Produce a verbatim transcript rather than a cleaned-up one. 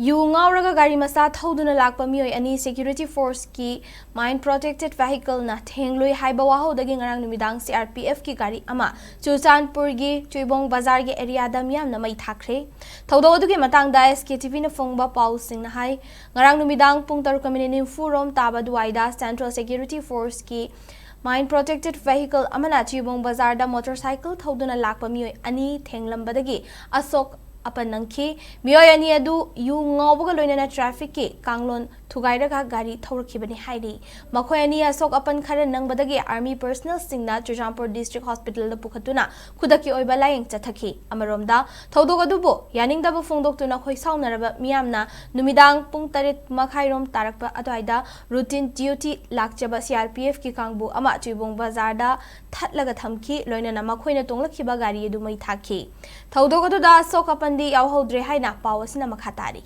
U ꯉꯥꯎꯔꯒ ꯒꯥꯔꯤ ꯃꯆꯥ ꯊꯧꯗꯨꯅ ꯂꯥꯛꯄ ꯃꯤꯑꯣꯏ ꯑꯅꯤ security forceꯀꯤ mine protected vehicleꯅ ꯊꯦꯡꯂꯨꯏ ꯍꯥꯏꯕ ꯋꯥꯍꯧꯗꯒꯤ ꯉꯔꯥꯡ ꯅꯨꯃꯤꯗꯥꯡ CRPFꯀꯤ ꯒꯥꯔꯤ ꯑꯃ ꯆꯨꯔꯆꯥꯟꯄꯨꯔꯒꯤ ꯆꯨꯏꯕꯣꯡ ꯕꯖꯥꯔꯒꯤ areaꯗ ꯃꯤꯌꯥꯝꯅ ꯃꯩ ꯊꯥꯈ꯭ꯔꯦ꯫ ꯊꯧꯗꯣꯛ ꯑꯗꯨꯒꯤ ꯃꯇꯥꯡꯗ SKTVꯅ ꯐꯪꯕ ꯄꯥꯎꯁꯤꯡꯅ ꯍꯥꯏ, ꯉꯔꯥꯡ ꯅꯨꯃꯤꯗꯥꯡ ꯄꯨꯡ ꯇꯔꯨꯛꯀ ꯃꯤꯅꯤꯠ ꯅꯤꯐꯨ ꯔꯣꯝ ꯇꯥꯕ ꯑꯗꯨꯋꯥꯏꯗ Central Security Forceꯀꯤ mine protected vehicle ꯑꯃꯅ ꯆꯨꯏꯕꯣꯡ ꯕꯖꯥꯔꯗ motorcycle ꯊꯧꯗꯨꯅ ꯂꯥꯛꯄ ꯃꯤꯑꯣꯏ ꯑꯅꯤ ꯊꯦꯡꯂꯝꯕꯗꯒꯤ ꯑꯁꯣꯛ ꯑꯄꯟ ꯅꯪꯈꯤ꯫ ꯃꯤꯑꯣꯏ ꯑꯅꯤ ꯑꯗꯨ ꯌꯨ ꯉꯥꯎꯕꯒ ꯂꯣꯏꯅꯅ trafficꯀꯤ ꯀꯥꯡꯂꯣꯟ ꯊꯨꯒꯥꯏꯔꯒ ꯒꯥꯔꯤ ꯊꯧꯔꯛꯈꯤꯕꯅꯤ ꯍꯥꯏꯔꯤ꯫ ꯃꯈꯣꯏ ꯑꯅꯤ ꯑꯁꯣꯛ ꯑꯄꯟ ꯈꯔ ꯅꯪꯕꯗꯒꯤ army personnelꯁꯤꯡꯅ ꯆꯨꯔꯆꯥꯟꯄꯨꯔ district hospitalꯗ ꯄꯨꯈꯠꯇꯨꯅ ꯈꯨꯗꯛꯀꯤ ꯑꯣꯏꯕ ꯂꯥꯌꯦꯡ ꯆꯠꯊꯈꯤ꯫ ꯑꯃꯔꯣꯝꯗ, ꯊꯧꯗꯣꯛ ꯑꯗꯨꯕꯨ ꯌꯥꯅꯤꯡꯗꯕ ꯐꯣꯡꯗꯣꯛꯇꯨꯅ ꯈꯣꯏꯁꯥꯎꯅꯔꯕ ꯃꯤꯌꯥꯝꯅ ꯅꯨꯃꯤꯗꯥꯡ ꯄꯨꯡ ꯇꯔꯦꯠ ꯃꯈꯥꯏꯔꯣꯝ ꯇꯥꯔꯛꯄ ꯑꯗꯨꯋꯥꯏꯗ routine duty ꯂꯥꯛꯆꯕ CRPFꯀꯤ ꯀꯥꯡꯕꯨ ꯑꯃ ꯆꯨꯏꯕꯣꯡ ꯕꯖꯥꯔꯗ ꯊꯠꯂꯒ ꯊꯝꯈꯤ꯫ ꯂꯣꯏꯅꯅ ꯃꯈꯣꯏꯅ ꯇꯣꯡꯂꯛꯈꯤꯕ ꯒꯥꯔꯤ ꯑꯗꯨ ꯃꯩ ꯊꯥꯈꯤ꯫ ꯊꯧꯗꯣꯛ ꯑꯗꯨꯗ ꯑꯁꯣꯛ ꯑꯄꯟꯗꯤ ꯌꯥꯎꯍꯧꯗ꯭ꯔꯦ ꯍꯥꯏꯅ ꯄꯥꯎ ꯑꯁꯤꯅ ꯃꯈꯥ ꯇꯥꯔꯤ꯫